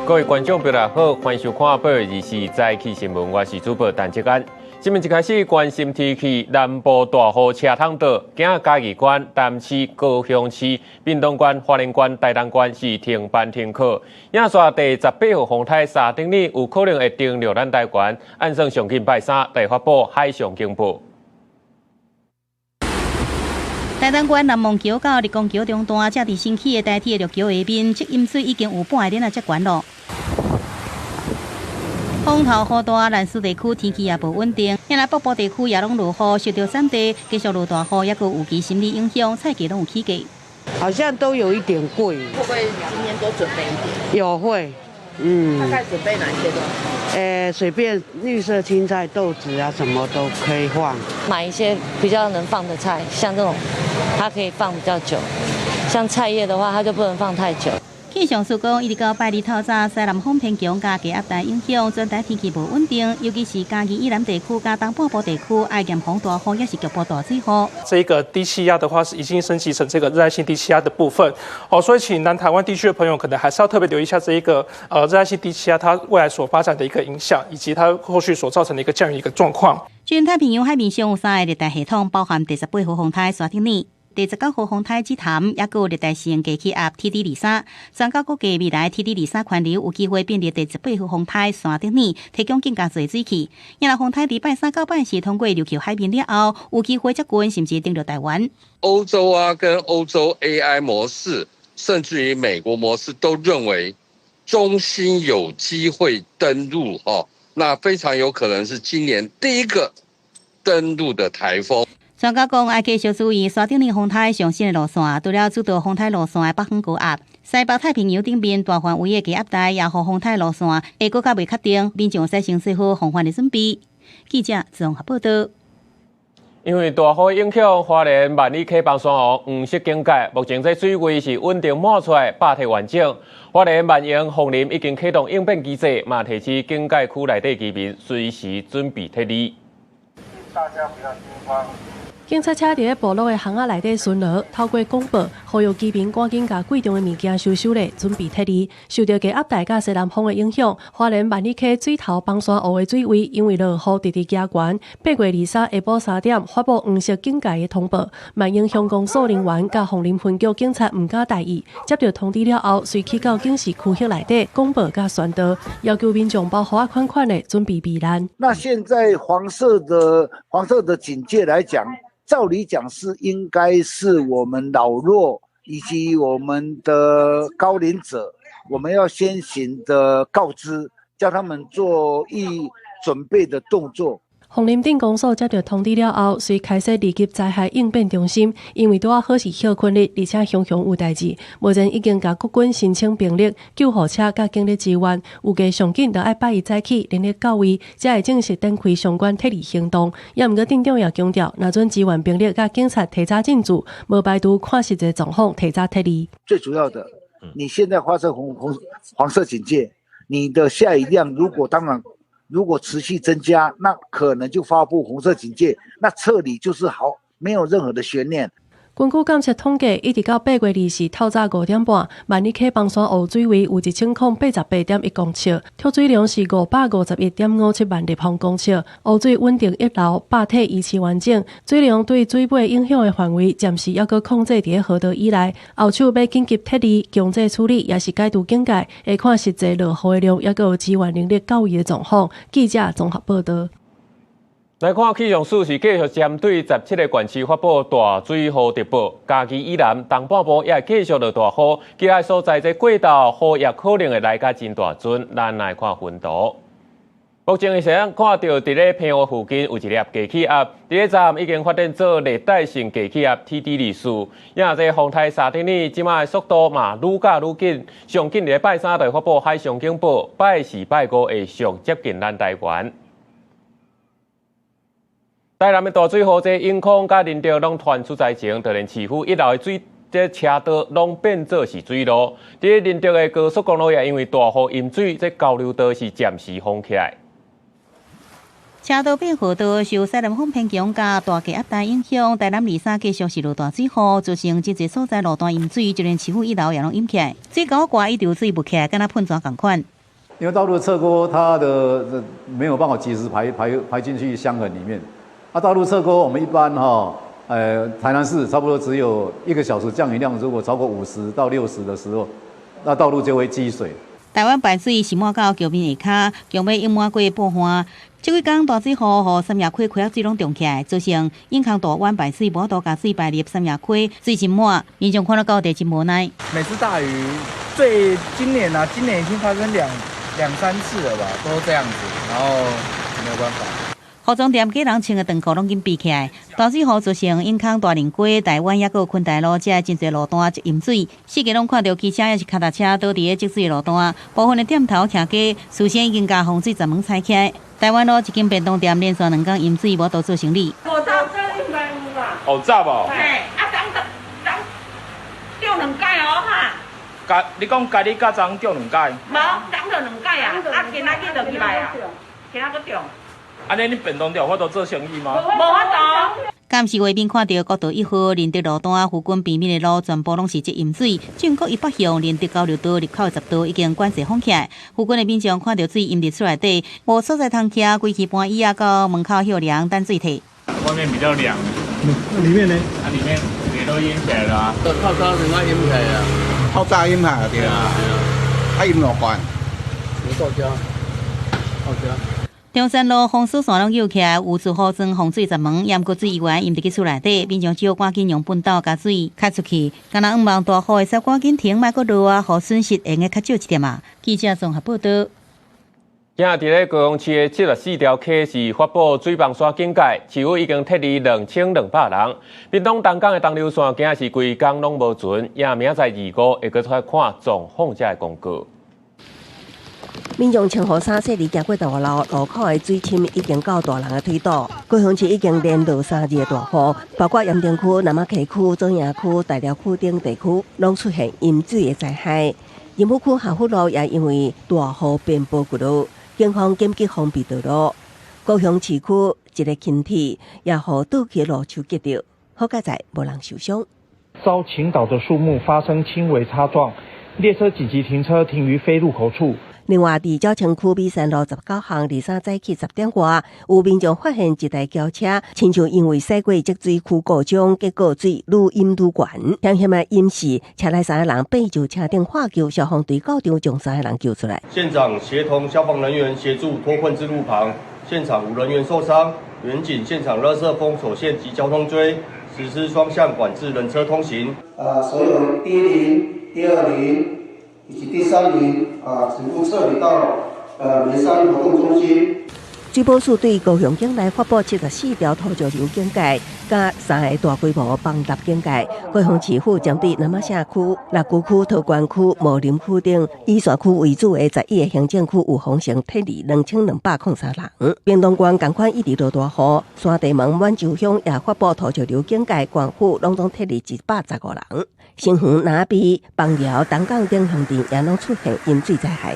各位觀眾朋友好，歡迎收看8月24早起新聞，我是主播陳志安。新聞一開始關心天氣，南部大雨車桶倒，今仔嘉義縣、南市、高雄市、屏東縣、花蓮縣、台東縣是停班停課。影煞第十八號風颱沙丁魚有可能會登陸咱台灣，按算上緊拜三就會發布海上警報。台東縣南望橋到立功橋中段，這佇新起的台鐵陸橋下面，積淹水已經有半个鏈仔遮懸囉。風頭雨大，蘭嶼地區天氣也無穩定，遐來北部地區也攏落雨，受著產地繼續落大雨，抑閣有其心理影響，菜價攏有起價。好像都有一點貴。會不會今年多準備一點？有會，嗯。大概準備哪一些東西？隨便綠色青菜、豆子啊，什麼都可以放。買一些比較能放的菜，像這種，它可以放比較久。像菜葉的話，它就不能放太久。氣象署講，一直到拜二透早，西南風偏強佮低壓帶影響，全台天氣無穩定，尤其是嘉義以南地區佮東半部地區，愛嚴防大雨，抑是局部大水雨。這個低氣壓的話，是已經升級成這個熱帶性低氣壓的部分，哦，所以請南台灣地區的朋友可能還是要特別留意一下這一個熱帶性低氣壓它未來所發展的一個影響，以及它後續所造成的一個降雨一個狀況。全太平洋海面上有三个熱帶系統，包含第十八號風颱沙丁魚、第十九號風颱紫檀，抑閣有熱帶性低氣壓 TD 二三。專家估計未來 TD 二三環流有機會變成第十八號風颱沙丁魚，提供更加濟水汽。若風颱佇拜三到拜四通過琉球海面了後，有機會接近甚至登陸台灣。歐洲啊，跟歐洲 AI 模式，甚至於美國模式，都認為中心有機會登陸，哦，那非常有可能是今年第一個登陸的颱風。專家講，愛繼續注意沙丁魚風颱上新的路線，除了主導風颱路線的北方高壓，西北太平洋頂面大範圍的低壓帶也予風颱路線會閣較袂確定，民眾使先做好防範的準備。記者綜合報道。因為大雨影響，花蓮萬里溪崩山湖黃色警戒，目前這水位是穩定滿出來，壩體完整。花蓮萬榮鳳林已經啟動應變機制，嘛提醒警戒區內底居民隨時準備撤離。大家不要驚慌。警察車佇咧部落的巷仔內底巡邏，透過廣播呼籲居民趕緊共貴重的物件收收咧，準備撤離。受著低壓帶佮西南風的影響，花蓮萬里溪水頭崩山湖的水位因為落雨直直加懸。8月23下晡3點發布黃色警戒的通報，萬榮鄉公所人員佮鳳林分局警察毋敢大意，接著通知了後，隨去到警示區域內底廣播佮宣導，要求民眾包雨仔款款的準備避難。那現在黃色的警戒來講，照理講是應該是我們老弱以及我們的高齡者，我們要先行的告知，叫他們做預準備的動作。鳳林鎮公所接著通知了後，隨開設二級災害應變中心，因為拄仔好是歇睏日，而且雄雄有代誌，目前已經共國軍申請兵力、救護車佮警力支援，預計上緊著愛拜一早起人力到位，才會正式展開相關撤離行動。也毋過鎮長也強調，若準支援兵力佮警察提早進駐，無排除看實際狀況提早撤離。最主要的，你現在發生紅紅黃色警戒，你的下雨量如果當然，如果持續增加，那可能就發布紅色警戒，那撤離就是好，沒有任何的懸念。根據監測統計，一直到8月24透早5點半，萬里溪崩山湖水位有1088.1公尺，蓄水量是551.57萬立方公尺，湖水穩定溢流，壩體維持完整，水量對水尾影響的範圍暫時猶閣控制佇河道以內。後續欲緊急撤離、強制處理，抑是解除警戒，會看實際落雨的量，猶閣有支援能力到位的狀況。記者綜合報道。來看氣象署是繼續針對17個縣市發布大水雨特報，嘉義以南、東半部也會繼續落大雨，其他所在這過晝雨也可能會來甲真大陣。咱來看雲圖。目前會使看到佇咧澎湖附近有一粒低氣壓，佇咧昨暗已經發展做熱帶性低氣壓 TD 二四。也這風颱沙丁魚這馬的速度嘛愈加愈緊，上緊佇拜三就會發布海上警報，拜四、拜五會上接近咱台灣。台南的大水雨，這永康佮仁德攏傳出災情，就連市府一樓的水這車道攏變做是水路。佇仁德的高速公路也因為大雨淹水，這交流道是暫時封起來。車道變河道受西南風偏強佮大低壓帶影響，台南二三繼續是落大水雨，造成真濟所在路段淹水，就連市府一樓也攏淹起來。水溝蓋一條水霧起來，敢若噴泉仝款。因為道路側溝它的沒有辦法及時排進去箱痕裡面。啊，道路側溝我們一般哈，台南市差不多只有一個小時降雨量，如果超過50到60的時候，那道路就會積水。台灣排水是滿到橋面下跤，強欲淹滿過半岸。這幾工大水雨，予三峽溪溪仔水攏漲起來，造成永康大灣排水無法度共水排入三峽溪，水真滿，民眾看了到底真無奈。每次大雨，最今年啊，今年已經發生兩三次了吧，都這樣子，然後沒有辦法。服裝店家人穿的長褲攏緊閉起來。大水雨造成永康大寧街、大灣抑閣有昆大路這真濟路段積淹水，四界攏看著機車抑是跤踏車倒佇咧積水路段，部分的店頭徛家事先已經共防水閘門拆起來。台灣路一間便當店連續兩工淹水，無法度做生理。五十這應該有吧？50哦。嘿，啊，昨昨中兩擺哦哈。共你講共你佮昨中兩擺？無，昨就兩擺啊，啊，今仔日落去來啊，今仔閣中。按呢，你便當店有法度做生意嗎？無法度。監視畫面看著國道1號仁德路段附近邊面的路全部攏是積淹水，正國一北向仁德交流道入口10道已經管制封起來。附近的民眾看著水淹佇厝內底，無所在通徛，規氣搬椅仔到門口歇涼等水退。外面比較涼，那裡面呢？啊，裡面也都淹起來了啊。透早就淹起來啊，透早淹下對啊，啊淹落關。無到家，到家。中山路風水線攏囿起來，有厝予裝防水閘門，毋過水依然淹佇去厝內底，民眾只好趕緊用畚斗共水開出去。敢若向望大雨會使趕緊停，莫閣落啊，予損失會用較少一點啊。記者綜合報導。今日佇咧高雄市的74條溪是發布水崩山警戒，市府已經撤離2200人。屏東東港的東流線今日是規工攏無船，也明仔載二五會閣出來看狀況才會公告。民眾穿雨衫細膩行過大路，路口的水深已經到大人的腿肚。高雄市已經連落3日的大雨，包括鹽埕區、那瑪夏區、左營區、大寮區等地區，攏出現淹水的災害。仁武區下福路也因為大雨邊坡滑落，警方緊急封閉道路。高雄市區一个輕鐵也予倒去路樹擊著，好佳哉無人受傷。遭傾倒的樹木發生輕微擦撞，列車緊急停車停於非入口處。另外，佇鳥松區美山路19巷23早起10點外，有民眾發現一台轎車，親像因為駛過積水區故障，結果水愈淹愈懸，險險仔淹死，車內三個人爬上車頂喝救，消防隊到場將三個人救出來。現場協同消防人員協助脫困至路旁，現場無人員受傷，員警現場勒設封鎖線及交通錐，實施雙向管制人車通行。所有第一鄰、第二鄰以及第三鄰啊，全部撤離到梅山活動中心。水保署對高雄境內發布74條土石流警戒，佮三个大規模崩塌警戒。高雄市府針對那瑪夏區、六龜區、桃園區、茂林區等以山區為主的11个行政區有風險撤離2203人。屏東縣仝款一直落大雨，山地門滿洲鄉也發布土石流警戒，縣府攏總撤離115人。新園、南埤、枋寮、東港等鄉鎮也攏出現淹水災害。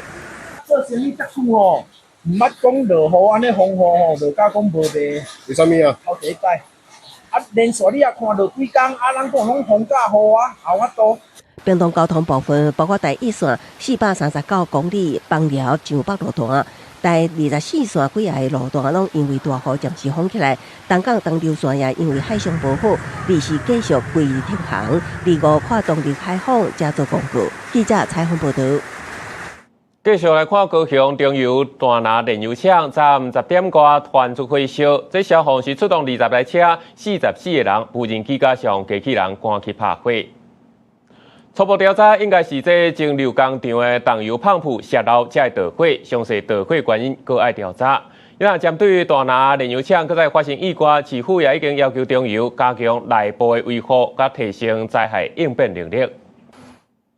做生意遮久吼，毋捌講落雨按呢風雨吼，落甲講無賣。為啥物啊？頭第一擺，啊，連續你也看落幾工，啊，人講攏風佮雨啊，也有法度。屏東交通部分，包括台一線439公里枋寮上北路段，台24線幾仔个路段攏因為大雨暫時封起來。東港東流線也因為海象無好，臨時繼續規日停航。二五看當日海況，才做公告。記者採訪報導。繼續來看高雄中油大拿煉油廠，昨暗10點外傳出火燒，這消防是出動20台車，44個人，無人機佮消防機器人趕去拍火。初步調查，應該是這蒸餾工廠的重油泵浦洩漏才會著火，詳細著火原因閣愛調查。若針對大拿煉油廠閣再發生意外，市府也已經要求中油加強內部的維護，佮提升災害應變能力。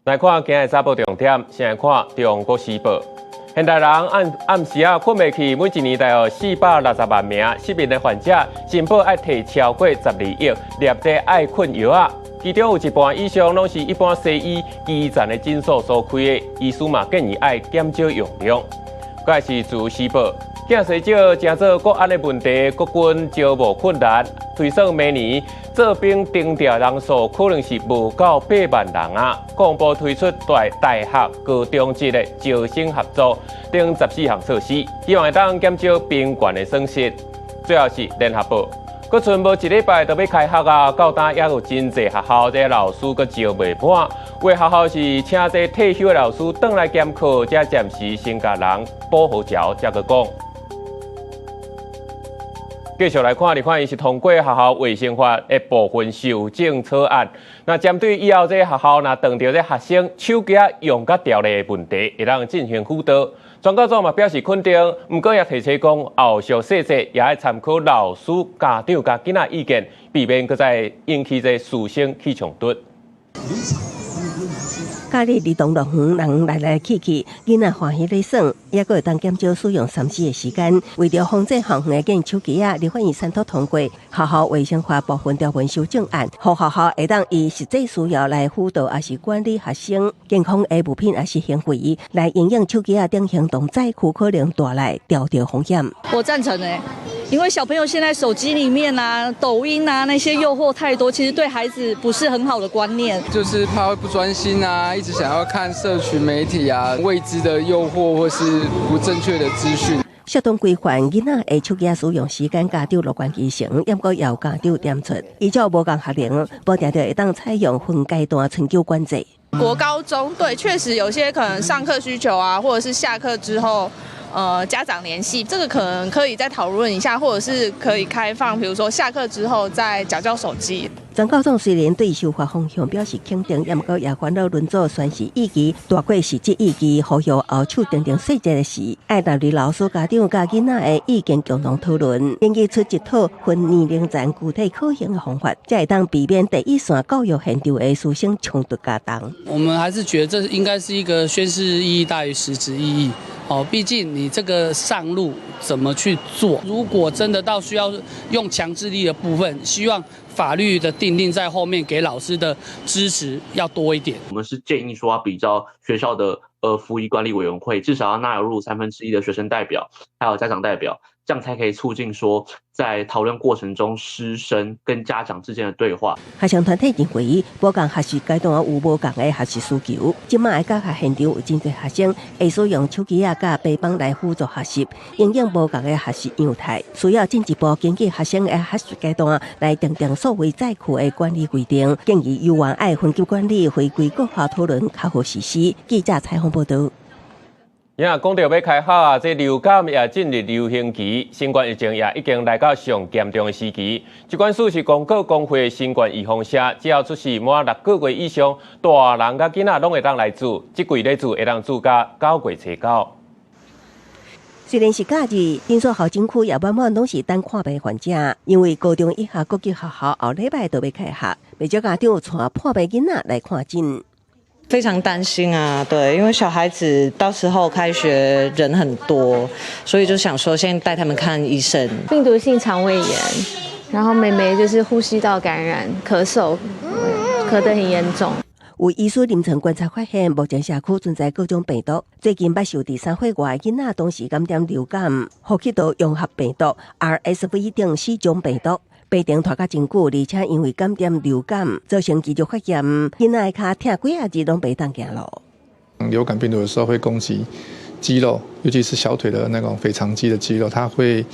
來看今日早報重點，先來看《中國時報》。現代人暗暗時仔睏袂去，每一年大約460萬名失眠的患者，申報愛提超過12億粒這愛睏藥仔。其中有一半以上攏是一般西醫基層的診所所開的，醫師嘛建議愛減少用量。閣來是《自由時報》，囝婿少，成做國安的問題，國軍招募困難，推算明年做兵徵調人數可能是無夠8萬人啊！國防部推出大大學、高中職的招生合作等14項措施，希望會當減少兵員的損失。最後是聯合報，閣賰無一禮拜就欲開學啊，到今猶有真濟學校這老師閣招袂滿，有的學校是請這退休的老師轉來兼課，才暫時先共人補予牢，才閣講。繼續來看，立法院是通過學校衛生法的部分修正草案。那針對以後這學校若當著這學生手機用甲牢的問題，會當進行輔導。專家組嘛表示肯定，毋過也提醒講，後續細節也愛參考老師、家長佮囡仔意見，避免閣再引起這師生起衝突。假日兒童樂園人來來去去，囡仔歡喜咧耍，猶閣會當減少使用3C 的時間。為著防止校園見手機仔，立法院三讀通過學校衛生法部分條文修正案，予學校會當依實際需要來輔導，抑是管理學生健康的物品，抑是行為，來因應手機仔等行動載具可能帶來著著風險。我贊成誒。因為小朋友現在手機裡面啊、抖音啊那些誘惑太多，其實對孩子不是很好的觀念。就是怕會不專心啊，一直想要看社群媒體啊，未知的誘惑或是不正確的資訊。適當規範囡仔的手機使用時間，家長樂觀其成，毋過也有家長點出，依照無仝學齡，無定著會當採用分階段春秋管制。國高中對，確實有些可能上課需求啊，或者是下課之後。家長聯繫，這個可能可以再討論一下，或者是可以開放，比如說下課之後再繳交手機。專家組雖然對修法方向表示肯定，毋過也煩惱輪組宣示意義大過實質意義，呼籲後續訂定細節時，愛納入老師、家長佮囡仔的意見共同討論，研究出一套分年齡層具體可行的方法，才會當避免第一線教育現場的師生衝突加重。我們還是覺得這應該是一個宣示意義大於實質意義。哦，畢竟你這個上路怎麼去做？如果真的到需要用強制力的部分，希望法律的訂定在後面，給老師的支持要多一點。我們是建議說，比照學校的輔儀管理委員會，至少要納入1/3的學生代表，還有家長代表，這樣才可以促進說在討論過程中師生跟家長之間的對話。學生團體認為，無仝學習階段有無仝的學習需求，這馬的教學現場有真濟學生會使用手機仔佮白板來輔助學習，因應無仝的學習樣態，需要進一步根據學生的學習階段來訂定數位載具的管理規定，建議猶原愛分級管理，回歸各校討論較好實施。記者採訪報導。呀，講著欲開學啊，這流感也進入流行期，新冠疫情也已經來到上嚴重的時期。疾管署是公告公費新冠預防射，只要出示滿6個月以上，大人佮囡仔攏會當來注。這季咧注會當注到9月初9。雖然是假日，診所候診區也滿滿攏是等看病患者，因為高中以下國際學校後禮拜就欲開學，袂少家長帶破病囡仔來看診。非常擔心啊，對，因為小孩子到時候開學人很多，所以就想說先帶他們看醫生。病毒性腸胃炎，然後妹妹就是呼吸道感染，咳嗽，咳得很嚴重。有醫師臨床觀察發現，目前社區存在各種病毒。最近捌受佇3歲外囡仔同時感染流感、呼吸道融合病毒、RSV 等四種病毒。病程拖較真久，而且因為感染流感造成肌肉發炎，囡仔的跤疼幾仔日攏袂當行路。流感病毒有時候會攻擊肌肉，尤其是小腿的那種腓腸肌的肌肉，它會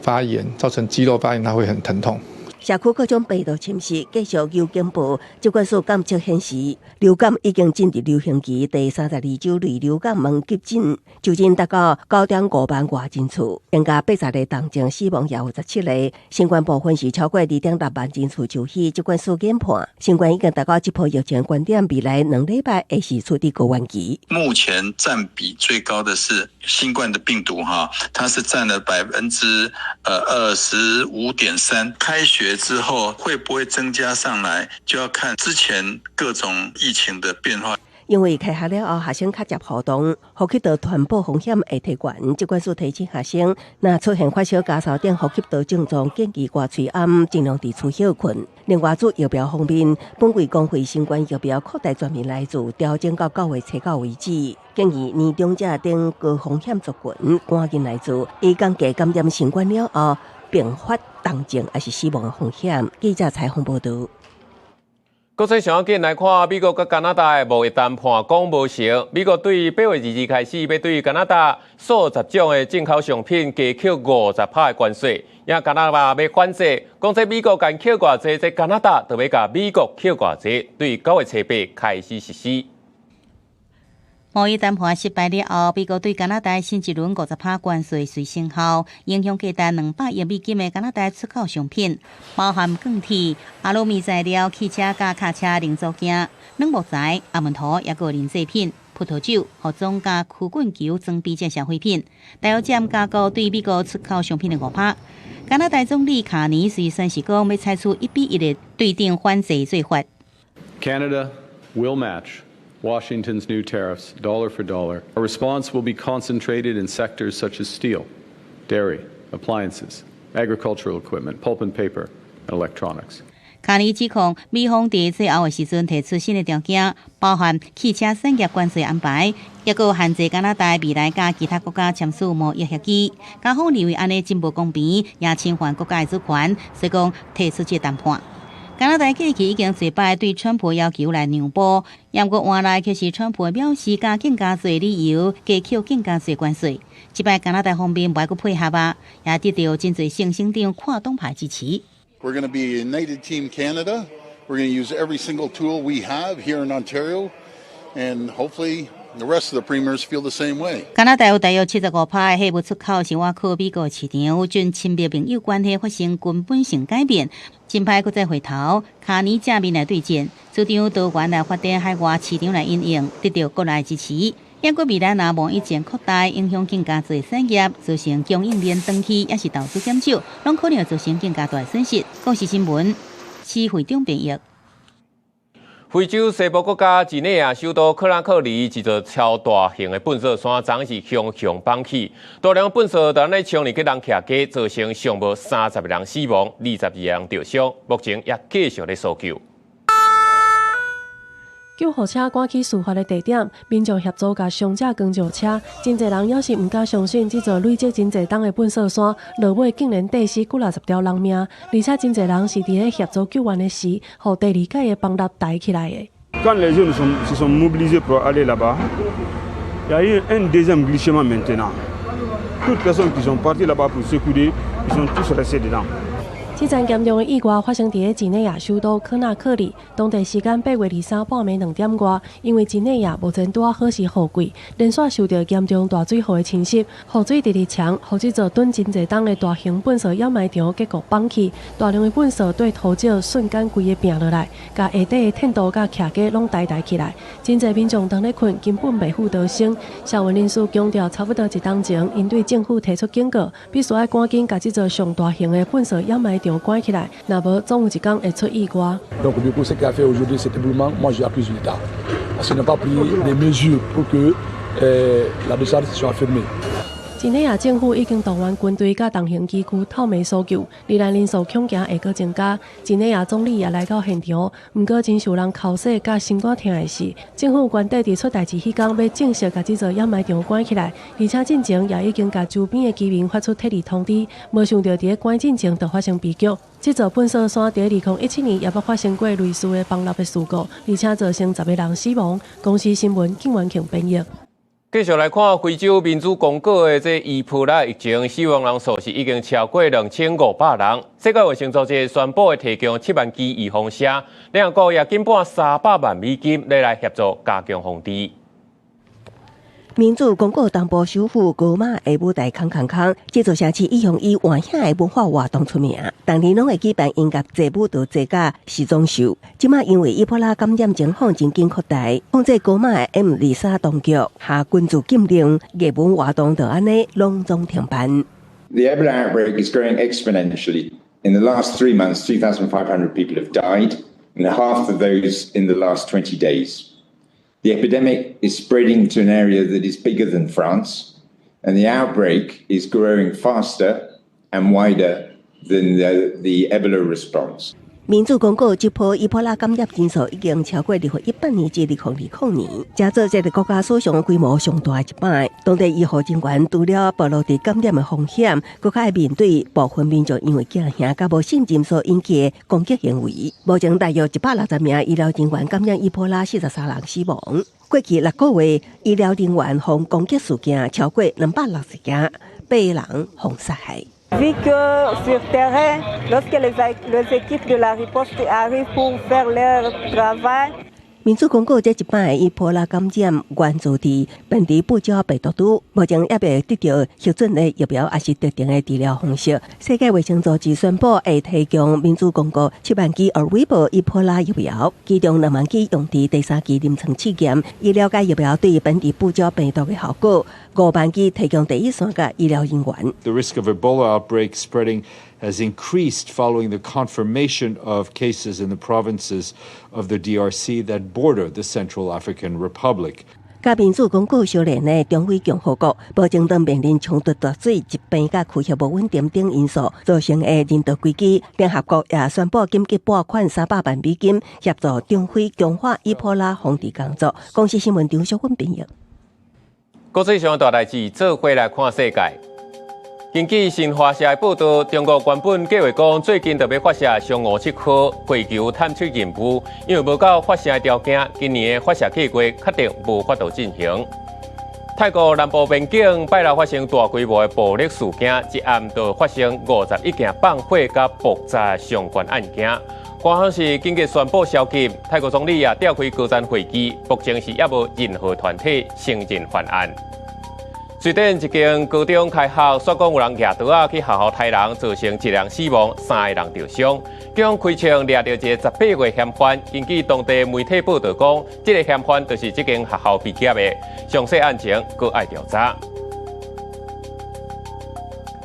發炎，造成肌肉發炎，它會很疼痛。社區各種病毒侵襲，繼續有警報。疾管署監測顯示，流感已經進入流行期，第32週類流感問急診，就診達到9.5萬外人次，增加80個重症，死亡也有17個。新冠部分是超過2.6萬人次就醫，疾管署研判，新冠已經達到這波疫情高點，未來2禮拜會是處佇高原期。目前佔比最高的是新冠的病毒，哈，它是佔了25.3%。開學之後會不會增加上來，就要看之前各種疫情的變化。因為開學了後，學生較捷互動，呼吸道傳播風險會提懸。疾管署提醒學生，若出現發燒、咳嗽等呼吸道症狀，建議掛喙罨，盡量佇厝歇睏。另外，自疫苗方面，本季公費新冠疫苗擴大全民來注，調整到9月初9為止。建議年長者等高風險族群趕緊來注，以降低感染新冠了後併發重症抑是死亡的風險。記者採訪報導。國際上緊來看，美國佮加拿大的貿易談判講無成。美國對8月22開始，欲對加拿大數十種的進口商品加扣50%的關稅。也加拿大欲反制，講這美國共扣偌濟，這加拿大就欲共美國扣偌濟。對9月初8開始實施。貿易談判失敗了後，美國對加拿大新一輪50%關稅遂生效，影響價值200億美金的加拿大出口商品，包含鋼鐵、阿魯米材料、汽車佮轎車零組件、軟木材、阿門桃，抑閣奶製品、葡萄酒、服裝佮曲棍球裝備這消費品，大約佔加國對美國出口商品的5%。加拿大總理卡尼隨宣示講，欲採取1比1的對等反制做法。 Canada will match Washington's new tariffs, dollar for dollar. Our response will be concentrated in sectors such as steel, dairy, appliances, agricultural equipment, pulp and paper, and electronics. 卡尼指控美方佇最後的時陣提出新的條件，包含汽車產業關稅安排，抑閣限制加拿大未來佮其他國家簽署貿易協議。加方認為按呢真無公平，也侵犯國家的主權，所以講退出這談判。加拿大過去已經濟擺對川普要求來讓步，毋過換來卻是川普表示共更加濟理由加扣更加濟關稅。這擺加拿大方面無愛閣配合啊，也得到真濟省省長跨黨派支持。 We're going to be United Team Canada. We're going to use every single tool we have here in Ontario, and hopefully the rest of the premiers feel the same way. 加拿大有大約75%的貨物出口是倚靠美國市場，準親密盟友關係發生根本性改變。真歹閣再回頭，卡尼正面來對戰，主張多元來發展海外市場來因應，得到國內支持。毋過未來若貿易戰擴大，影響更加濟產業，造成供應鏈斷去，抑是投資減少，攏可能造成更加大的損失。公視新聞，施會長編譯。非洲西部國家幾內亞首都科拉克里一座超大型的糞埽山，昨是雄雄崩起，大量糞埽就按呢衝入去人徛家，造成上無30人死亡，22人著傷，目前也繼續咧搜救。救護車趕去事發的地點，民眾協助共傷者扛上車。真濟人猶是毋敢相信，這座累積真濟噸的糞埽山，落尾竟然綴死幾若十條人命，而且真濟人是佇咧協助救援的時，予第二擺的崩塌抬起來的。 Quand les jeunes se sont mobilisés pour aller là-bas, il y a eu un deuxième glissement maintenant. Toutes les personnes qui sont parties là-bas pour secourir, ils sont tous restés dedans. 這場嚴重的意外發生佇咧幾內亞首都科納克里，當地時間8月23半暝2點外，因為幾內亞目前拄仔好是雨季，連續受著嚴重大水雨的侵襲，雨水直直沖，予這座囤真濟噸的大型糞埽掩埋場結構崩去，大量的糞埽對土石瞬間規个拚落來，共下底的天道佮徛家攏抬抬起來，真濟民眾當咧睏，根本袂赴逃生。社運人士強調，差不多一冬前，𪜶對政府提出警告，必須愛趕緊共這座上大型的糞埽掩埋場關起來，若無總有一工會出意外。 Donc du coup, ce qu'a fait aujourd'hui cet éboulement, moi j'accuse l'État parce qu'il n'a pas pris les mesures pour que la décharge soit fermée. 幾內亞政府已經動員軍隊佮重型機具透暝搜救，罹難人數恐驚會閣增加。幾內亞總理也來到現場，毋過真受人哭訴佮心肝疼的是，政府原底佇出代誌彼工欲正式共這座掩埋場關起來，而且進前也已經共周邊的居民發出撤離通知，無想著佇咧關進前就發生悲劇。這座糞埽山佇2017年也捌發生過類似的崩塌的事故，而且造成10個人死亡。公視新聞金元慶編譯。繼續來看非洲民主剛果的這伊波拉疫情，死亡人數是已經超過2500人。世界衛生組織宣布會提供7萬支預防射，聯合國也緊撥300萬美金來協助加強防治。民主剛果東部首府戈馬的舞台空空空，這座城市一向以換影的文化活動出名，逐年攏會舉辦音樂節、舞蹈節佮時裝秀。這馬因為伊波拉感染情況真緊擴大，控制戈馬的 M23當局下軍事禁令，藝文活動就按呢攏總停辦。 The Ebola outbreak is growing exponentially. In the last 3 months, 2,500 people have died, and half of those in the last 20 days. The epidemic is spreading to an area that is bigger than France, and the outbreak is growing faster and wider than the Ebola response. 民主剛果這波伊波拉感染人數已經超過2018年至2020年，成做這个國家史上規模上大的一擺。當地醫護人員除了暴露佇感染的風險，閣較愛面對部分民眾因為驚嚇佮無信任所引起的攻擊行為。目前大約160名醫療人員感染伊波拉，43人死亡。過去6個月，醫療人員予攻擊事件超過260件，八人予殺害。 Vu que sur terrain, lorsque les équipes de la riposte arrivent pour faire leur travail，民主剛果這一擺伊波拉感染源自佇本地布焦病毒株，目前猶未得到核准的疫苗，抑是特定的治療方式。世界衛生組織宣布會提供民主剛果7萬劑爾維博伊波拉疫苗，其中2萬劑用佇第三期臨床試驗，以了解疫苗對本地布焦病毒的效果。5萬劑提供第一線的醫療人員。 The risk of Ebola outbreak spreading has increased following the confirmation of cases in the provinces of the DRC that border the Central African Republic. 佮民主剛果相連的中非共和國，目前正面臨衝突、斷水、疾病佮氣候無穩定等因素造成的人道危機。聯合國也宣布緊急撥款300萬美金，協助中非強化伊波拉防治工作。公視新聞張淑芬編譯。國際上大代誌，做伙來看世界。根據新華社的報道，中國原本計劃講最近就欲發射嫦娥7號月球探測任務，因為無夠發射的條件，今年的發射計劃確定無法度進行。泰國南部邊境拜六發生大規模的暴力事件，一暗就發生51件放火佮爆炸相關案件。官方是緊急宣布宵禁，泰國總理也召開高層會議，目前是猶無任何團體承認犯案。瑞典一間高中開學，煞講有人舉刀仔去學校刣人，造成一人死亡，三个人著傷。警方開槍掠著一個18歲嫌犯。根據當地媒體報道講，這个嫌犯就是這間學校畢業的。詳細案情閣愛調查。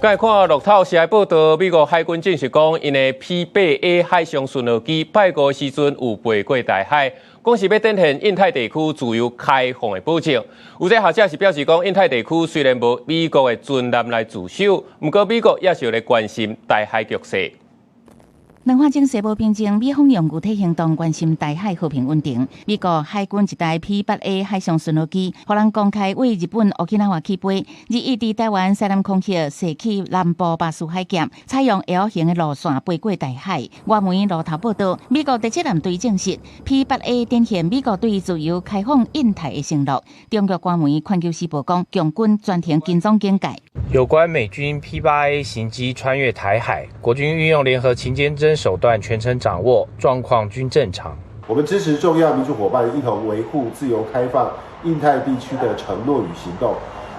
來看路透社的報道，美國海軍證實講，𪜶的 P-8A 海上巡邏機拜五時陣有飛過台海，講是欲展現印太地區自由開放的保證。有這學者是表示講，印太地區雖然無美國的軍艦來駐守，毋過美國也是有咧關心台海局勢。兩岸情勢無平靜，美方用具體行動關心台海和平穩定。美國海軍一台 P-8A 海上巡邏機，予人公開對日本沖繩起飛，日伊佇台灣西南空域駛去南部巴士海峽，採用 L 型的路線飛過台海。外媒路透報道，美國第七艦隊證實 P-8A 展現美國對自由開放印太的承諾。中國官媒《環球時報》講，共軍全程跟蹤警戒。有關美軍 P-8A 型機穿越台海，國軍運用聯合勤監偵手段全程掌握，狀況均正常。我們支持重要民主夥伴一同維護自由開放印太地區的承諾與行動，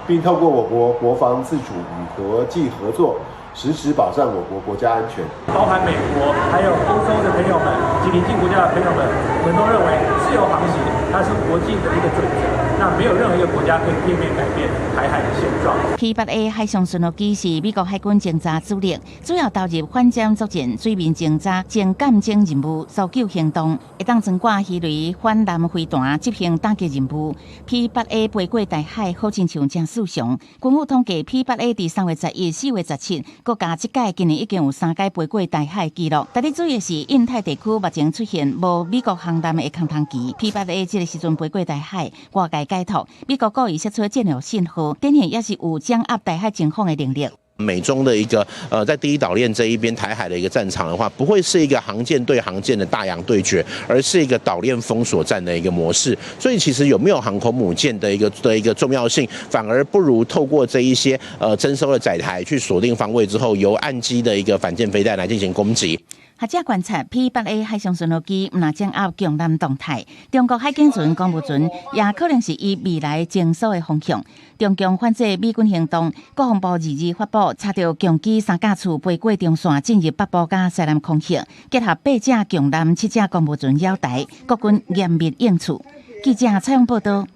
並透過我國國防自主與國際合作，實質保障我國國家安全。包含美國、還有歐洲的朋友們及鄰近國家的朋友們，我們都認為自由航行它是國際的一個準則。那沒有任何一個國家可以片面改變台海的現狀。 P-8A 海上巡邏機是美國海軍偵察主力，主要投入反潛作戰、水面偵察、偵艦偵任務、搜救行動，會當懸掛魚雷、反艦飛彈執行打擊任務。P-8A 飛過台海，好親像誠爍常。軍方統計，P-8A 佇3月11、4月17，閣加這擺今年已經有三擺飛過台海紀錄。值得注意的是，印太地區目前出現無美國航艦的空窗期。P-8A 這个時陣飛過台海，外界解讀，美國故意釋出戰略信號，展現也是有掌握台海情況的能力。美中的一個在第一島鏈這一邊台海的一個戰場的話，不會是一個航艦對航艦的大洋對決，而是一個島鏈封鎖戰的一個模式。所以其實有沒有航空母艦的一個重要性，反而不如透過這一些偵搜的載台去鎖定方位之後，由岸基的一個反艦飛彈來進行攻擊。學者觀察 P-8A 海上巡邏機，毋但掌握強艦動態，中國海警船、公務船也可能是伊未來偵搜的方向。中共反制美軍行動，國防部22日發布查著共機三架次飛過中線進入北部佮西南空域，結合八隻強艦、七隻公務船繞台，國軍嚴密應處。記者採訪報道。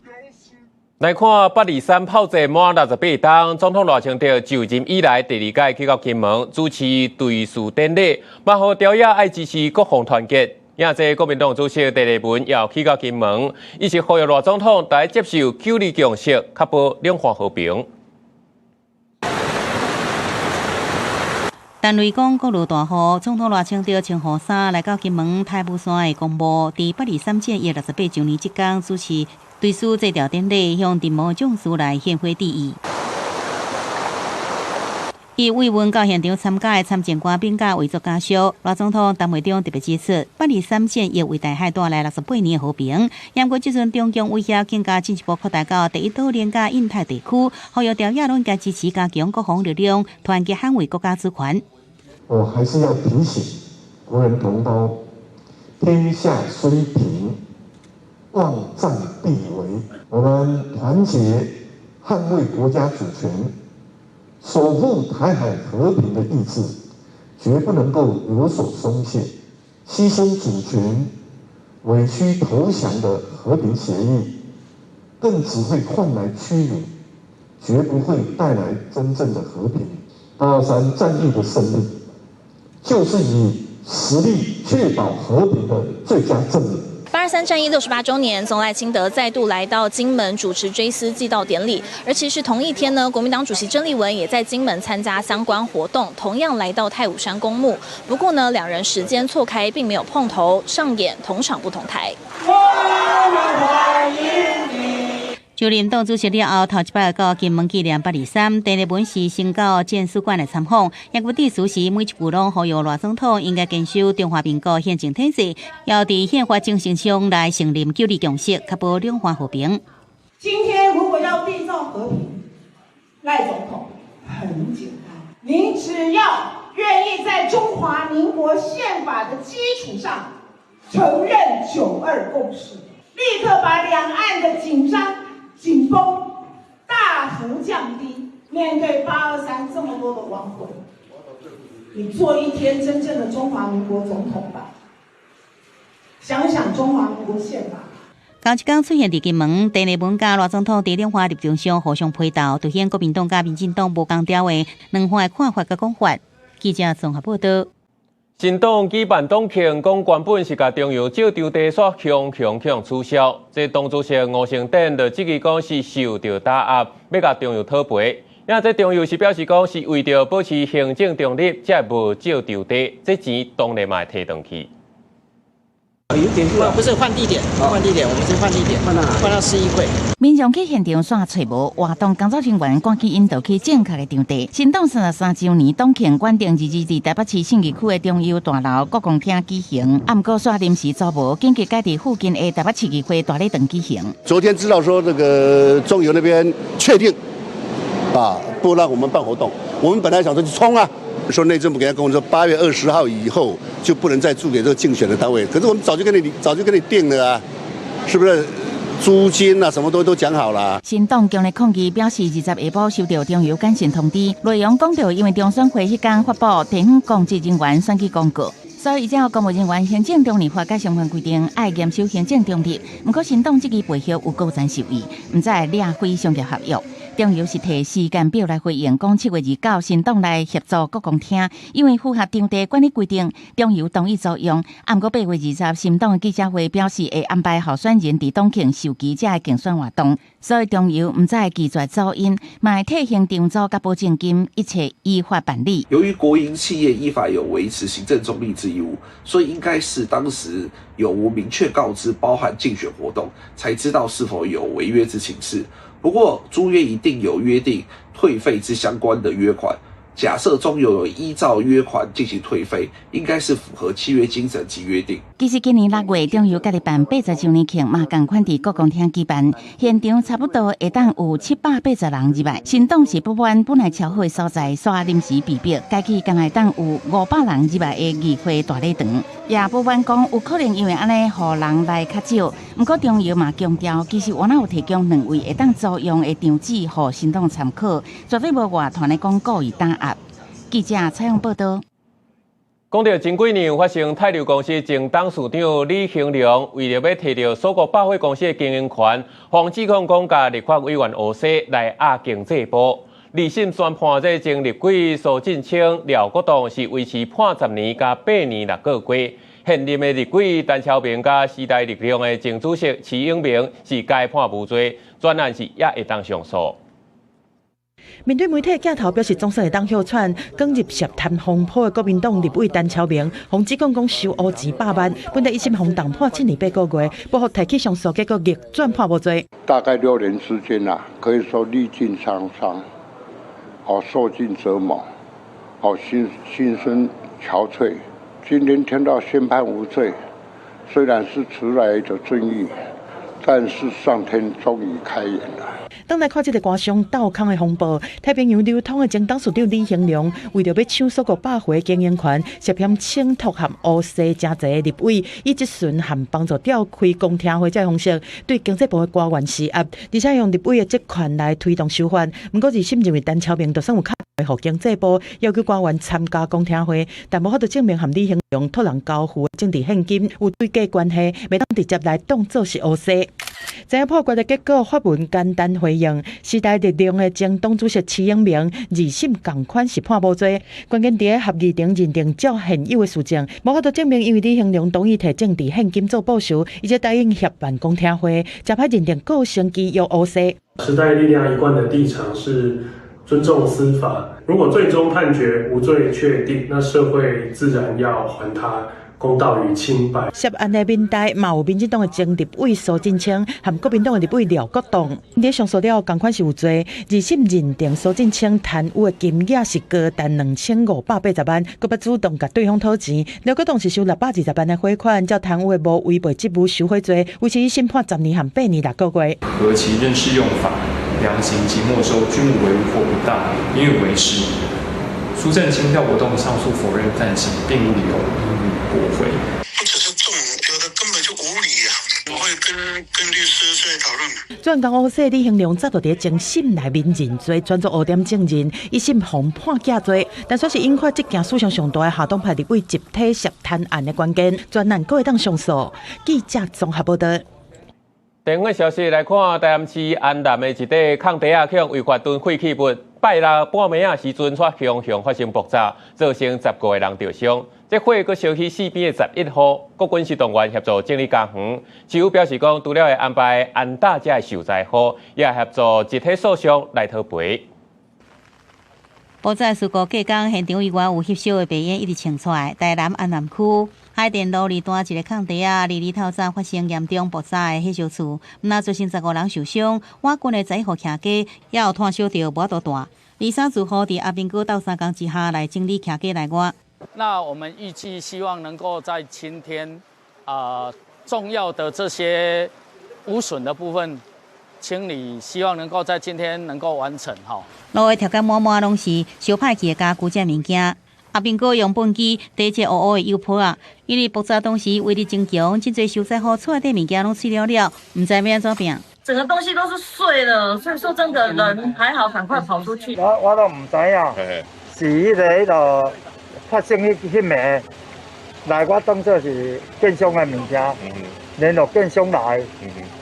來看8·23炮戰滿68冬，總統賴清德就任以來第二擺去到金門主持追思典禮，嘛予朝野愛支持國防團結。也這國民黨主席鄭麗文也去到金門，伊是呼籲賴總統來接受九二共識，確保兩岸和平。陳雷講國落大雨，總統賴清德穿雨衫來到金門太武山的公墓，佇823戰役68週年這工主持追思祭吊典禮，向陣亡將士來獻花致意。伊慰問到現場參加的參政官兵佮遺族家屬，賴總統談話中特別指出，823戰役為台海帶來68年的和平，毋過這陣中共威脅更加進一步擴大到第一島鏈佮印太地區，呼籲朝野攏應該支持加強國防力量，團結捍衛國家主權。我還是要提醒國人同胞，天下雖平，忘戰必危。我們團結捍衛國家主權，守護台海和平的意志，絕不能夠有所鬆懈。犧牲主權、委屈投降的和平協議，更只會換來屈辱，絕不會帶來真正的和平。823戰役的勝利，就是以實力確保和平的最佳證明。823戰役68週年，總賴清德再度來到金門主持追思祭悼典禮。而其實同一天呢，國民黨主席鄭麗文也在金門參加相關活動，同樣來到太武山公墓。不過呢，兩人時間錯開，並沒有碰頭，上演同場不同台。我們歡迎你。就任黨主席了後，頭一擺到金門紀念823，鄭麗文是先到戰史館來參訪，也閣致辭時每一句攏呼籲賴總統應該堅守中華民國憲政體制，要佇憲法精神上來承認九二共識，確保兩岸和平。今天如果要締造和平，賴總統很簡單，您只要願意在中華民國憲法的基礎上承認九二共識，立刻把兩岸的緊張緊繃大幅降低。面對823這麼多的亡魂，你做一天真正的中華民國總統吧，想想中華民國憲法。同一天出現佇金門，鄭麗文佮賴總統佇兩岸立場上互相批鬥，凸顯國民黨佮民進黨無仝調的兩岸的看法佮講法。記者綜合報道。新黨舉辦黨慶，講原本是共中油借場地，煞強強強取消。這黨主席吳成典就質疑講是受著打壓，欲共中油討賠。也這中油是表示講是為著保持行政中立，才無借場地，這錢當然嘛會提轉去。有點不是換地點，換地點，我們是換地點，換到哪？換到市議會。民眾去現場煞揣無活動，工作人員趕緊引導去正確的場地。新黨33週年黨慶原定22佇台北市信義區的中油大樓國光廳舉行，啊，毋過煞臨時租無，緊急改佇附近的台北市議會大禮堂舉行。昨天知道說這個中油那邊確定啊，不讓我們辦活動，我們本來想說去衝啊。說內政部給他公布說，8月20號以後就不能再租給這個競選的單位。可是我們早就跟你定了啊，是不是？租金啊，什麼都講好了。新黨強烈抗議，表示20下晡收到中油簡訊通知，內容講著因為中選會彼工發布地方公職人員選舉公告，所以依照公務人員行政中立法佮相關規定，愛嚴守行政中立。毋過新黨這支背後有高層授意，毋知會掠毀商業合約。中油是提時間表來回應，講7月29新黨來協助國光廳，因為符合場地管理規定，中油同意租用。啊，毋過8月20，新黨的記者會表示會安排候選人佇黨慶授旗這个競選活動，所以中油毋知會拒絕租𪜶，嘛會退還場租佮保證金，一切依法辦理。由於國營企業依法有維持行政中立之義務，所以應該是當時有無明確告知包含競選活動，才知道是否有違約之情事。不過租約一定有約定退費之相關的約款，假設中油有依照約款進行退費，應該是符合契約精神及約定。其實今年6月，中油家己辦80週年慶，嘛仝款佇國光廳舉辦，現場差不多會當有780人入來。新黨是不滿本來喬好的所在，煞臨時被迫改去敢若會當有500人入來的議會大禮堂，也不滿講有可能因為按呢，予人來較少。毋過中油嘛強調，其實我有提供兩位會當租用的場址，予新黨參考，絕對無外傳的講故意打壓。記者採訪報導。講著前幾年發生泰流公司前董事長李興良為著欲提著鎖國百貨公司的經營權，予指控講共立法委員胡軅來壓經濟部。二審宣判這前立委蘇震清、廖國棟是維持判10年佮8年6個月。現任的立委陳超明佮時代力量的前主席徐永明是該判無罪，專案是也會當上訴。面對媒體鏡頭，表示總算會當歇喘，捲入涉貪風波的國民黨立委陳超明，予指控講收烏錢百萬，本來一審予重判7年8個月，不過提起上訴，結果逆轉判無罪。大概6年時間啦，可以說歷盡滄桑，哦，受盡折磨，哦，心身憔悴。今天聽到宣判無罪，雖然是遲來的正義，但是上天終於開眼了。當來看這个官商鬥空的風暴，太平洋流通的前董事長李興龍，為著欲搶索五百回經營權，涉嫌請託和烏西誠濟立委，以質詢和幫助召開公聽會這个方式，對經濟部的官員施壓，而且用立委的職權來推動修法。毋過二審認為陳超明就算有敲電話予經濟部要求官員參加公聽會，但無法度證明和李興龍託人交付的政治獻金有對價關係，袂當直接來當做是烏西。知影破決的結果，發文簡單回應：時代力量的前黨主席徐永明二審仝款是判無罪。關鍵佇合議庭認定照現有的事證，無法度證明因為李興龍同意提政治獻金做報酬，伊才答應協辦公聽會，才歹認定構成其有烏西。時代力量一貫的立場是尊重司法，如果最終判決無罪確定，那社會自然要還他公道與清白。涉案的民代嘛有民進黨的前立委蘇震清和國民黨的立委廖國棟，佇上訴了仝款是有罪。二審認定蘇震清貪污的金額是高達2580萬，閣捌主動共對方討錢。廖國棟是收620萬的賄款，照貪污的無違背職務受賄罪，維持一審判10年和8年6個月。核其認適用法，量刑及沒收均無違誤或不當，應予維持。蘇震清、廖國棟上訴否認犯行，並無理由應予駁回。不只是重，有的根本就無理啊！我會跟律師再討論。轉工烏西李興龍早就佇前審內面認罪，轉做烏點證人，一審予判假罪，但煞是引發這件史上上大的下黨派立委集體涉貪案的關鍵，專案閣會當上訴。記者綜合報導。地方消息來看，台南市安南的一塊空地仔，去予違法囤廢棄物，拜六半暝仔時陣，煞雄雄發生爆炸，造成15個人著傷。這火閣燒去四邊的11戶，國軍是動員協助整理家園。市府表示講，除了會安排安搭這的受災戶，也協助集體訴訟來討賠。爆炸事故隔工，現場以外有翕燒的白煙一直衝出來。台南安南區海淀路二段一个空地仔，二二透早發生嚴重爆炸的火燒厝，毋但造成15人受傷，倚近的11戶徛家也有炭燒著無法度蹛。23住戶佇阿兵哥鬥相共之下來整理徛家內外。那我們預計希望能夠在今天，重要的這些污損的部分清理，希望能夠在今天能夠完成。哈，路的條件滿滿攏是燒歹去的家具這物件。阿兵哥用畚箕提這烏烏的油泡仔，因為爆炸當時威力真強，真濟受災戶厝內底物件攏碎了了，毋知欲按怎變。整個東西都是碎了，所以說真的人還好，趕快跑出去。我都毋知影，是彼个發生彼暝來，我當作是建商的物件，聯絡建商來，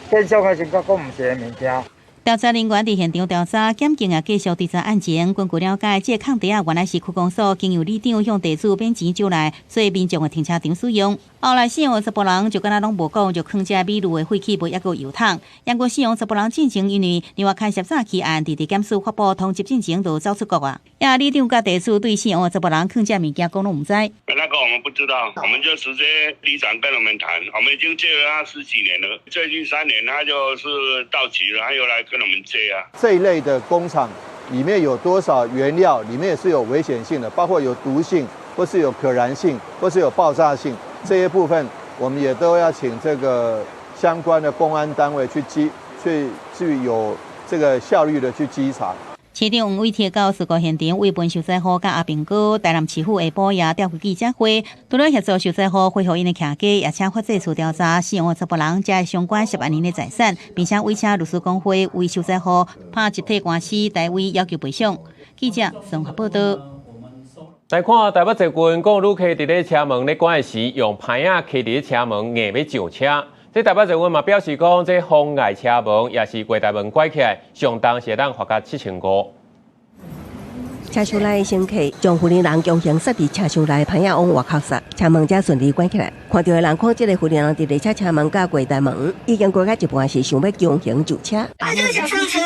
建商的時陣講毋是的物件。調查人員佇現場調查，檢警也繼續追查案情。根據了解，這个空地仔原來是區公所經由里長向地主免錢借來做民眾的停車場使用。後來死亡的查埔人就敢若攏無講，就囥這米露的廢棄物抑閣油桶。毋過死亡查埔人進前因為另外牽涉詐欺案，佇地檢署發布通緝進前就走出國啊。也里長佮地主對死亡的查埔人囥這物件講攏毋知。那個我們不知道，我們就直接里長跟我們談，我們已經借了他十幾年了，最近3年他就是到期了，他又來跟我們借啊。這一類的工廠裡面有多少原料，裡面是有危險性的，包括有毒性，或是有可燃性，或是有爆炸性，這些部分我們也都要請這個相關的公安單位去稽，去有這個效率的去稽查。市長黃偉哲到事故現場慰問受災戶佮阿兵哥，台南市府下晡也召開記者會，除了協助受災戶恢復𪜶的徛家，也請法制處調查死亡的查埔人這相關涉案人的財產，並且委請律師公會為受災戶拍集體官司，代為要求賠償。記者綜合報導。來看台北捷運，講旅客佇咧車門咧關的時，用攀仔徛佇咧車門硬欲上車。這台北捷運嘛表示講，這妨礙車門抑是月台門關起來，上重是會當罰到7500。車廂內乘客將婦人強行塞佇車廂內，歹仔往外口塞，車門才順利關起來。看著的人看這个婦人佇列車車門佮月台門，已經過到一半時，想欲強行上車。他就是想上車，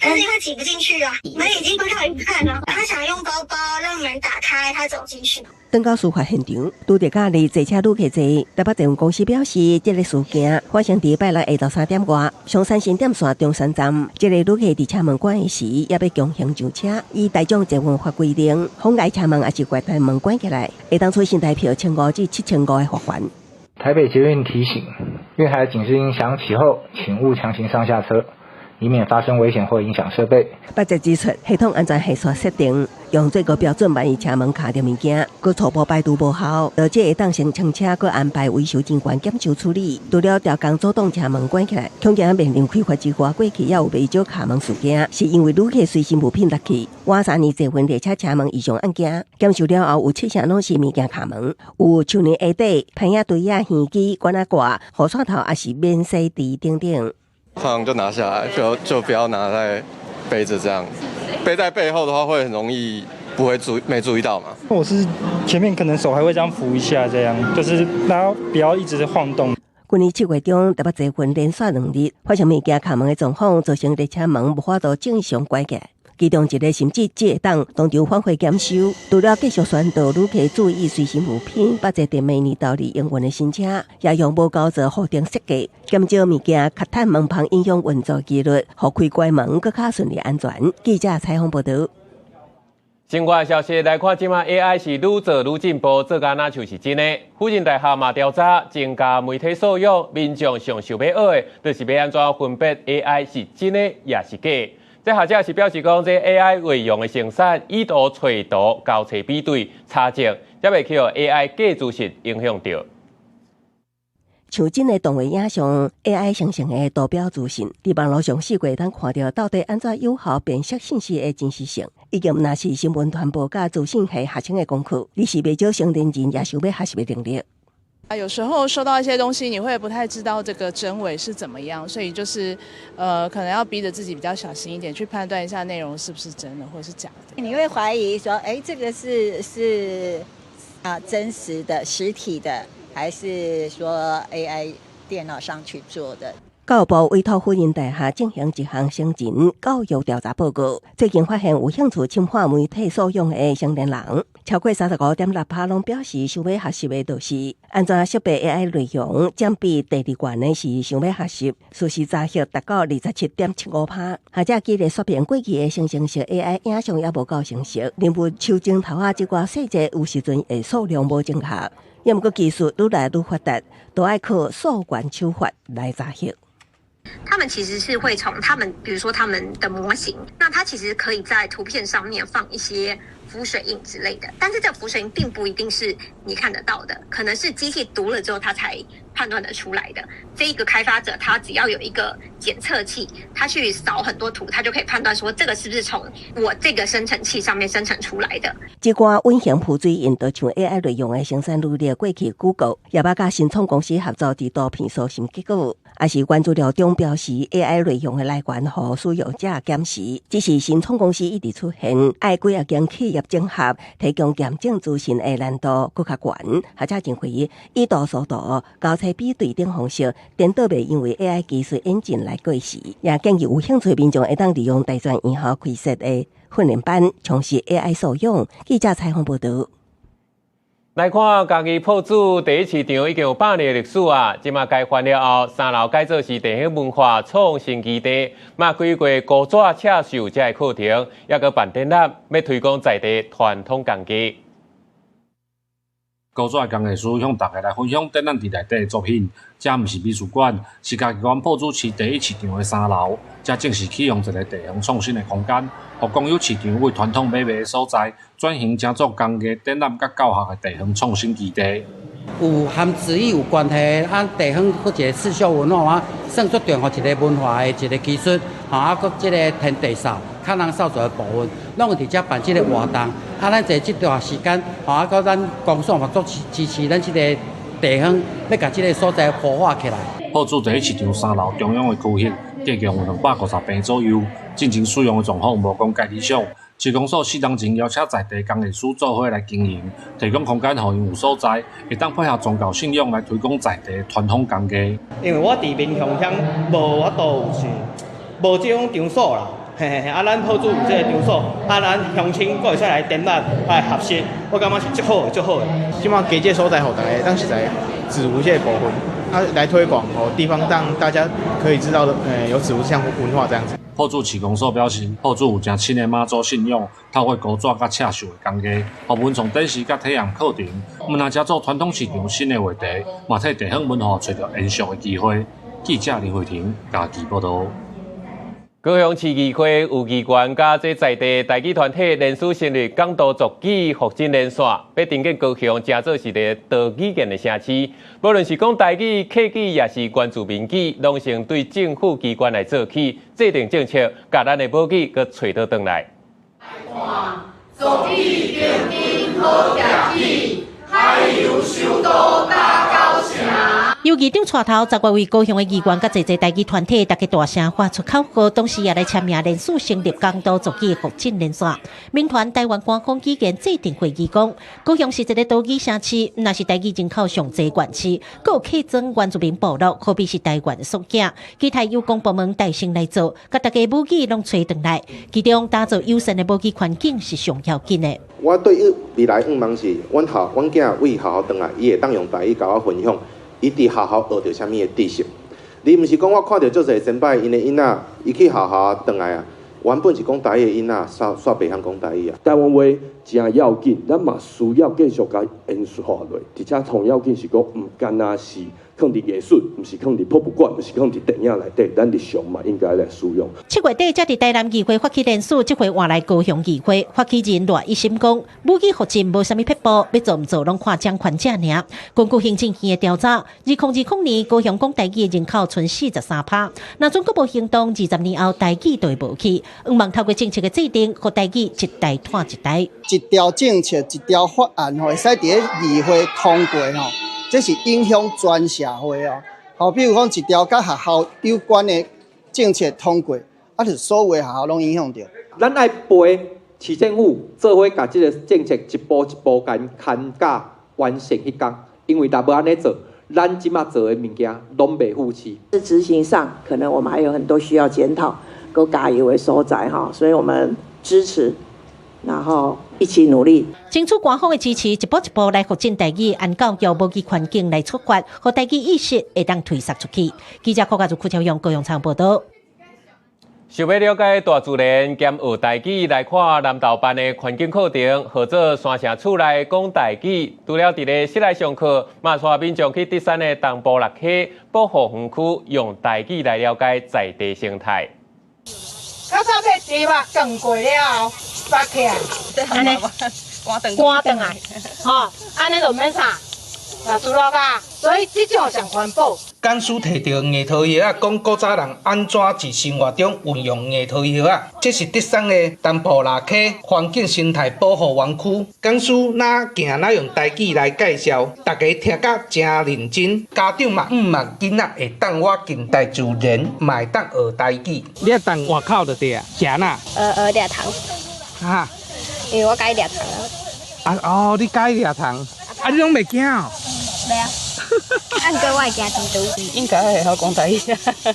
但是因為擠不進去啊，門已經關到一半了。他想用包包讓門打開，他走進去。轉到事發現場，拄著佮離坐車旅客濟。台北捷運公司表示，這个事件發生佇拜六下晝3點外，松山新店線中山站，這个旅客佇車門關的時，猶欲強行上車。依大眾捷運法規定，妨礙車門抑是月台門關起來，會當處新台票1500至7500的罰鍰。台北捷運提醒：月台警示音響起後，請勿強行上下車，以免發生危險或影響設備。北捷指出，系統安全係數設定用最高標準，萬一車門卡著物件，閣初步排除無效，導致會當先清車，閣安排維修人員檢修處理。除了調工阻擋車門關起來，恐驚面臨開罰之外，過去也有袂少卡門事件，是因為旅客隨身物品落去。倚三年捷運列車車門異常案件，檢修了後有七成攏是物件卡門，有樹林下底、歹仔堆仔、耳機、管仔掛、雨傘頭，抑是免洗池等等。放就拿下來，就不要拿在背著這樣，背在背後的話會很容易不會注沒注意到嘛。我是前面可能手還會這樣扶一下，這樣就是然後不要一直晃動。去年7月中，台北捷運連續2日發生物件卡門的狀況，造成列車門無法度正常關起來。其中一个甚至只會當當場返回檢修。除了繼續宣導旅客注意隨身物品，北捷佇明年投入營運的新車，也用無膠做護頂設計，減少物件卡趁門縫影響運作機率，予開關門閣較順利安全。記者採訪報導。新聞消息來看，這馬 AI 是愈做愈進步，做甲若像是真的。輔仁大學嘛調查，增加媒體素養，民眾上想欲學的，就是欲按怎分辨 AI 是真的抑是假。這學者是表示講，這 AI 內容的生產，以圖揣圖、交叉比對、查證，才袂去予 AI 假資訊影響著。像真的動畫影像 AI 生成的圖表資訊，佇網路上四界通看著到底按怎有效辨識信息的真實性，已經毋但是新聞傳播佮資訊系學生的功課，而是袂少成年人也想欲學習的能力。啊，有時候收到一些東西，你會不太知道這個真偽是怎麼樣，所以就是，可能要逼着自己比較小心一點，去判斷一下內容是不是真的或是假的。你會懷疑說，哎，這個是啊真實的實體的，還是說 AI 電腦上去做的？教育部委託輔仁大學進行一項成人教育調查報告，最近發現有興趣深化媒體素養的成年人，超過35.6%攏表示想欲學習的，就是按怎識別 AI 內容，佔比第二懸的是想欲學習，事實查核達到27.75%。學者舉例說明，過去的生成式 AI 影像猶無夠成熟，認為手鏡頭仔這寡細節有時陣會數量無正確，抑毋過技術愈來愈發達，都愛靠溯源手法來查核。他們其實是會從他們，比如說他們的模型，那它其實可以在圖片上面放一些浮水印之類的，但是這浮水印並不一定是你看得到的，可能是機器讀了之後，它才判斷得出來的。這一個開發者，他只要有一個檢測器，他去掃很多圖，他就可以判斷說這個是不是從我這個生成器上面生成出來的。這寡隱形浮水印就像 AI 內容的生產努力，過去 Google 也捌佮新創公司合作，佇圖片搜尋結果，抑是關注了中標示 AI 內容的來源，予使用者檢視。只是新創公司一直出現，愛幾仔間企業整合，提供驗證資訊的難度閣較懸。學者認為，以圖搜圖、交叉比對等方式，顛倒袂因為 AI 技術演進來過時。也建議有興趣民眾會當利用大專院校開設的訓練班，充實 AI 素養。記者採訪報導。來看嘉義朴子第一市場已經有100年的歷史啊！這馬改換了後，三樓改做是地方文化創新基地，嘛規劃高紙刺繡這个課程，抑閣辦展覽，欲推廣在地傳統工藝。高紙工藝師向大家來分享展覽佇內底的作品。這毋是美術館，是嘉義縣朴子市第一市場的三樓。這正是啟用一个地方創新的空間，予公有市場為傳統買賣的所在，轉型成做工藝展覽佮教學的地方創新基地。有和紙藝有關係，啊，地方閣一个刺繡文化，啊，算足重要一个文化的一个技術，吼，啊，閣這个天地掃、卡人掃帚的部分，攏有佇遮辦這个活動。啊，咱坐這段時間，吼，啊，閣咱公所嘛足支持咱這个地方，欲共這个所在活化起來。朴子第一市場三樓中央的區域，計共有250坪左右，進前使用的狀況無講蓋理想，市公所4年前邀請在地工藝師做伙來經營，提供空間予𪜶有所在，會當配合宗教信仰來推廣在地傳統工藝。因為我佇民雄鄉無法度有是無這種場所啦，嘿嘿嘿，啊，咱朴主有這个場所，啊，咱鄉親閣會使來展覽來學習，我感覺是足好的，足好的。這馬給這所在予大家，當實在紙糊這個部分，啊，來推廣哦，地方讓大家可以知道，有紙糊這項文化這樣子。朴主市公所表示，朴主有誠深的媽祖信仰，透過糊紙佮刺繡的工藝，予文創展示佮體驗課程，毋但只做傳統市場新的話題，嘛替地方文化揣著延續的機會。記者林慧婷嘉義報導。高雄市議會有議員佮這在地台語團體聯署成立港都族語復振連線，欲重建高雄誠做是一个多語言的城市。無論是講台語、客語，抑是原住民語，攏先對政府機關來做起，制定政策，共咱的母語閣揣倒轉來。族語重振好業語，海洋首都大高城。由議長帶頭，10外位高雄的議員佮濟濟台語團體，大家大聲發出口號，同時也來簽名聯署成立港都族語復振連線。民團台灣官方語言制定會議講，高雄是一个多語城市，若是台語人口上濟縣市，閣有客莊原住民部落，好比是台灣縮影。期待由公部門帶先來做，共大家母語攏揣轉來，其中打造友善的母語環境是上要緊的。我對於未來願望是，阮校阮囝為學校轉來，伊會當用台語共我分享，伊佇學校學著啥物的知識。你毋是講我看著足濟先輩𪜶的囡仔，伊去學校轉來啊，原本是講台語的囡仔，煞煞袂曉講台語啊。台灣話誠要緊，咱嘛需要繼續共延續落去，而且上要緊是講，毋干焦是囥佇藝術，毋是囥佇博物館，毋是囥佇電影內底，咱日常嘛應該來使用。7月底才佇台南議會發起聯署，這回換來高雄議會發起人賴一心講，母語復振無啥物撇步，欲做毋做攏看掌權者爾。根據行政院的調查，2020年高雄講台語的人口賰43%，若準閣無行動，20年後台語就會無去。向望透過政策的制定，予台語一代湠一代。一條政策，一條法案吼，會使佇咧議會通過吼，這是影響全社會哦。好，比如講一條佮學校有關的政策通過，啊，就所有的學校攏影響著。咱愛陪市政府做伙，共這个政策一步一步共牽甲完成彼工，因為若無按呢做，咱這馬做的物件攏袂赴市。執行上可能我們還有很多需要檢討、閣加油的所在哈，所以我們支持，然後一起努力，爭取官方的支持，一步一步來復振台語，按教育母語環境來出發，予台語意識會當推捒出去。記者柯家祖、柯超勇高雄採訪報導。想欲了解大自然兼學台語，來看南投辦的環境課程，號做山城厝內講台語。除了佇咧室內上課，嘛帶民眾去德山的東部六溪保護園區，用台語來了解在地生態。較早這豬肉斷過了後，拔起來，按呢乾轉來，吼，按呢就免啥，也輸落啊。所以這種上環保。講師提著硬桃葉仔，講古早人按怎佇生活中運用硬桃葉仔。這是德山的東埔蚋溪環境生態保護園區。講師哪行哪用台語來介紹，大家聽甲誠認真。家長嘛向望囡仔會當倚近大自然，嘛會當學台語。你愛佇外口就對啊，食哪？掠蟲。啊？因為我佮意掠蟲啊。啊哦，你佮意掠蟲？啊，你攏袂驚哦？袂啊。啊，毋過我會驚蜘蛛。應該會曉講台語。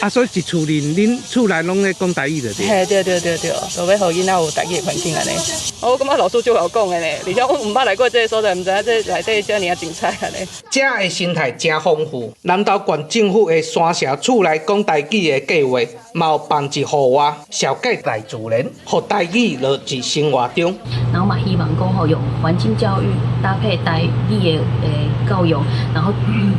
啊，所以一厝裡，恁厝內攏咧講台語就對。嘿，對對對對，就欲予囡仔有台語的環境按呢。我感覺老師足𠢕講的呢，而且我毋捌來過這个所在，毋知影這內底遮爾仔精彩按呢。遮的生態誠豐富，南投縣政府的山城厝內講台語的計劃，嘛有辦一戶外，紹介大自然，予台語落佇生活中。然後嘛，希望講吼用環境教育搭配台語的教育，然後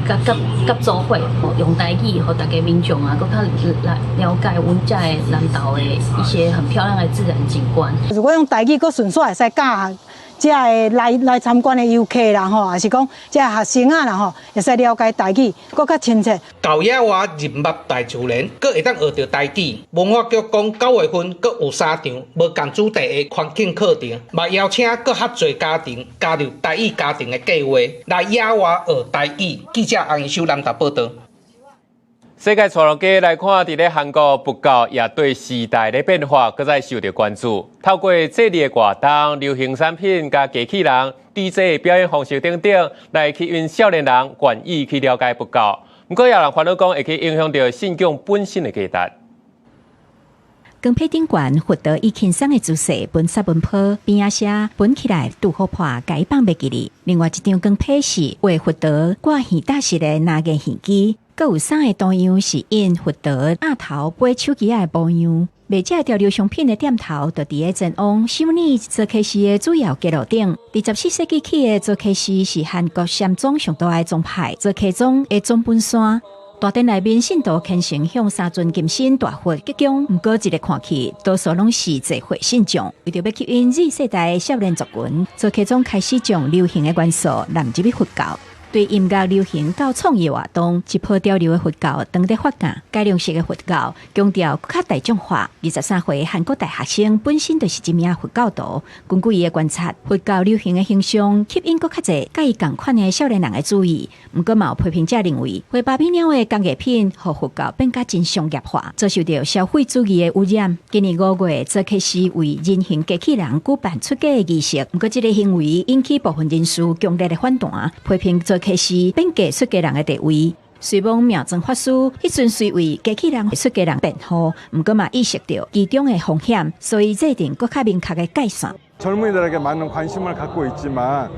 佮佮佮做伙，用台語予大家民眾啊，閣較來了解阮遮的南投的一些很漂亮的自然景觀。如果用台語閣順紲會使教遮个來參觀的遊客啦吼，抑是講遮學生仔啦吼，會使了解台語，閣較親切。到野外認捌大自然，閣會當學著台語。文化局講9月份閣有3場無仝主題的環境課程，嘛邀請閣較濟家庭加入台語家庭的計劃，來野外學台語。記者洪一修南投報導。世界帶落家來看，佇咧韓國佛教也對時代的變化，閣再受著關注。透過節日的活動、流行產品、佮機器人、DJ 表演方式等等，來吸引少年人願意去了解佛教。毋過，也有人煩惱講，會去影響著信仰本身的價值。光體頂懸，佛陀以輕鬆的姿勢，分薩文坡邊仔寫分起來，拄好破，共伊放袂記哩。另外一張光批是畫佛陀掛耳搭式的拿個耳機，閣有三个圖樣是印佛陀額頭背手機仔的模樣。賣這潮流商品的店頭，就佇咧前往修女做客寺的主要街路頂。佇14世紀起的做客寺是韓國禪宗上大的宗派，做客宗的總本山。大殿內面信徒虔誠向三尊金身大佛鞠躬，毋過一个看去，多數攏是濟歲信眾。為著欲吸引 Z 世代的少年族群，做客宗開始將流行的元素納入去佛教。對音樂流行到創意活動，一波潮流的佛教當咧發展，改良式的佛教強調較大眾化。23歲韓國大學生本身就是一名佛教徒，根據伊的觀察，佛教流行的形象吸引閣較濟佮伊仝款的少年人的注意。毋過嘛有批評者認為，花芭比鳥的工藝品，予佛教變甲真商業化，遭受著消費主義的污染。今年5月，做客寺為人形機器人舉辦出家的儀式，毋過這个行為引起部分人士強烈的反彈，批評做客寺貶低出家人的地位。雖罔妙莊法師彼陣雖為機器人出家人辯護，毋過嘛意識著其中的風險，所以制定閣較明確的界線。 젊은이들에게 많은 관심을 갖고 있지만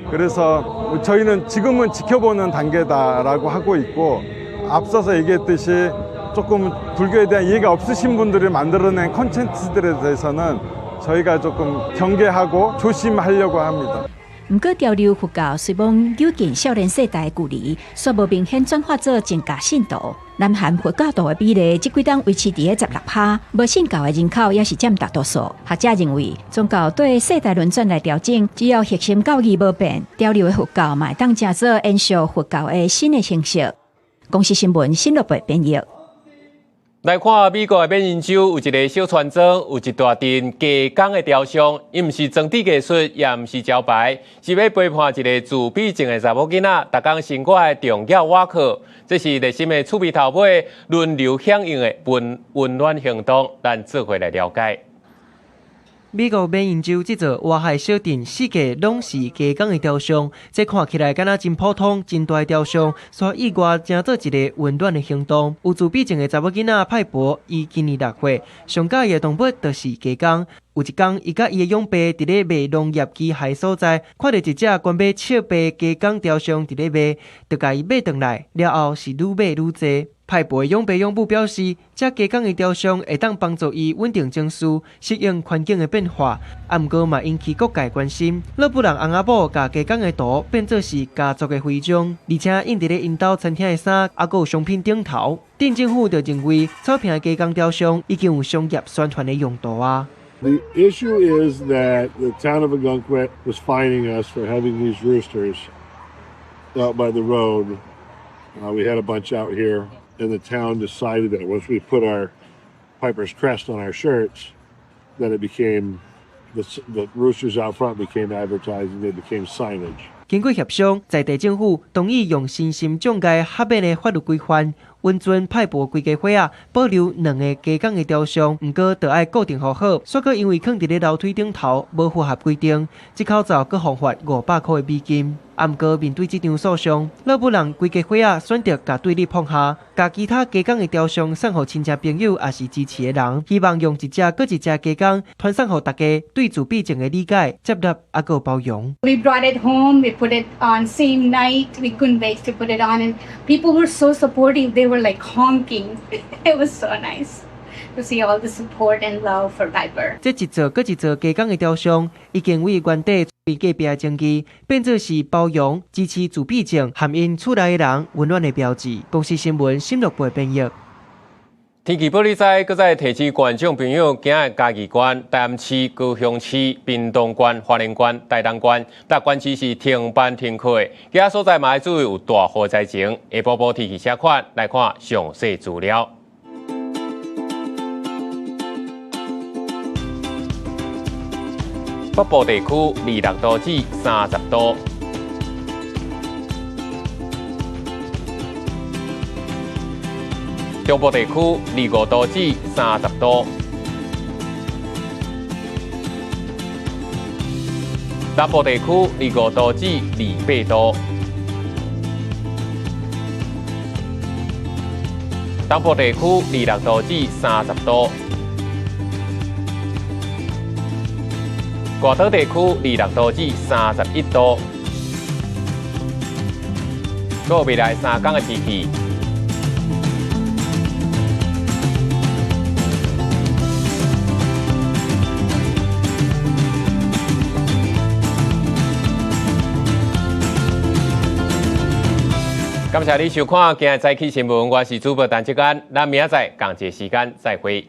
그래서 저희는 지금은 지켜보는 단계다라고 하고 있고 앞서서 얘기했듯이 조금 불교에 대한 이해가 없으신 분들이 만들어낸 콘텐츠들에 대해서는 저희가 조금 경계하고 조심하려고 합니다. 毋過潮流佛教雖罔有近少年世代的距離，卻無明顯轉化做增加信徒。南韓佛教徒的比例，這幾冬維持佇咧16趴，無信教的人口也是佔大多數。學者認為，宗教對世代輪轉來調整，只要核心教義無變，潮流的佛教嘛會當成做延續佛教的新的形式。公視新聞新樂貝編譯。來看美國的緬因州有一个小村莊，有一大陣雞公的雕像，伊毋是裝置藝術，也毋是招牌，是欲陪伴一个自閉症的查某囡仔，逐工生活的重要倚靠。這是熱心的厝邊頭尾輪流響應的溫溫暖行動，咱做伙來了解。美國緬因州這座外海小鎮，四界攏是雞公的雕像，這看起來敢若真普通、真大的雕像，卻意外成做一个溫暖的行動。有自閉症的查某囡仔派伯，伊今年6歲，上佮意的動物就是雞公。有一工，伊佮伊的養爸佇咧賣農業機械所在，看著一隻懸欲笑白雞公雕像佇咧賣，就共伊買轉來，了後是愈買愈濟。派伯的養爸養母表示，這雞公的雕像會當幫助伊穩定情緒、適應環境的變化。啊，毋過嘛引起各界關心。勒布朗翁仔某共雞公的圖變做是家族的徽章，而且印佇咧𪜶兜餐廳的衫，猶閣有商品頂頭。鎮政府就認為，草坪的雞公雕像已經有商業宣傳的用途啊。 The issue is that the town of Ogunquit was fining us for having these roosters out by the road. We had a bunch out here, and the town decided that once we put our Piper's crest on our shirts, that it became the roosters out front became advertising, they became signage. 經過協商，在地政府同意用身心障礙合免的法律規範，允准派伯規家伙仔保留兩个雞公的雕像，毋過著愛固定予好。煞閣因為囥佇咧樓梯頂頭無符合規定，這口罩閣予罰500箍的美金。啊，毋過面對這場訴訟，勒布朗規家伙仔選擇共對立放下，共其他雞公的雕像送予親戚朋友，抑是支持的人，希望用一隻閣一隻雞公傳送予大家對自閉症的理解、接納，猶閣包容。 We brought it home. We put it on same night. We couldn't wait to put it on, and people were so supportive. They were like honking. It was so nice to see all the support and love for Piper. 這一座閣一座雞公的雕像，已經為原地隔壁的情誼變做是包容、支持自閉症和𪜶厝內的人溫暖的標誌。公視新聞新樂貝編譯。天氣報你知，閣再提醒觀眾朋友，今仔嘉義縣、台南市、高雄市、屏東縣、花蓮縣、台東縣，逐縣市是停班停課的。其他所在嘛愛注意有大雨災情。下晡晡天氣啥款？來看詳細資料。北部地區26度至30度。中部地區25度至30度，南部地區25度至28度，東部地區26度至30度，外島地區26度至31度。閣有未來3工的天氣。感謝你收看今日早起新聞，我是主播陳志安，咱明仔載仝一个時間再會。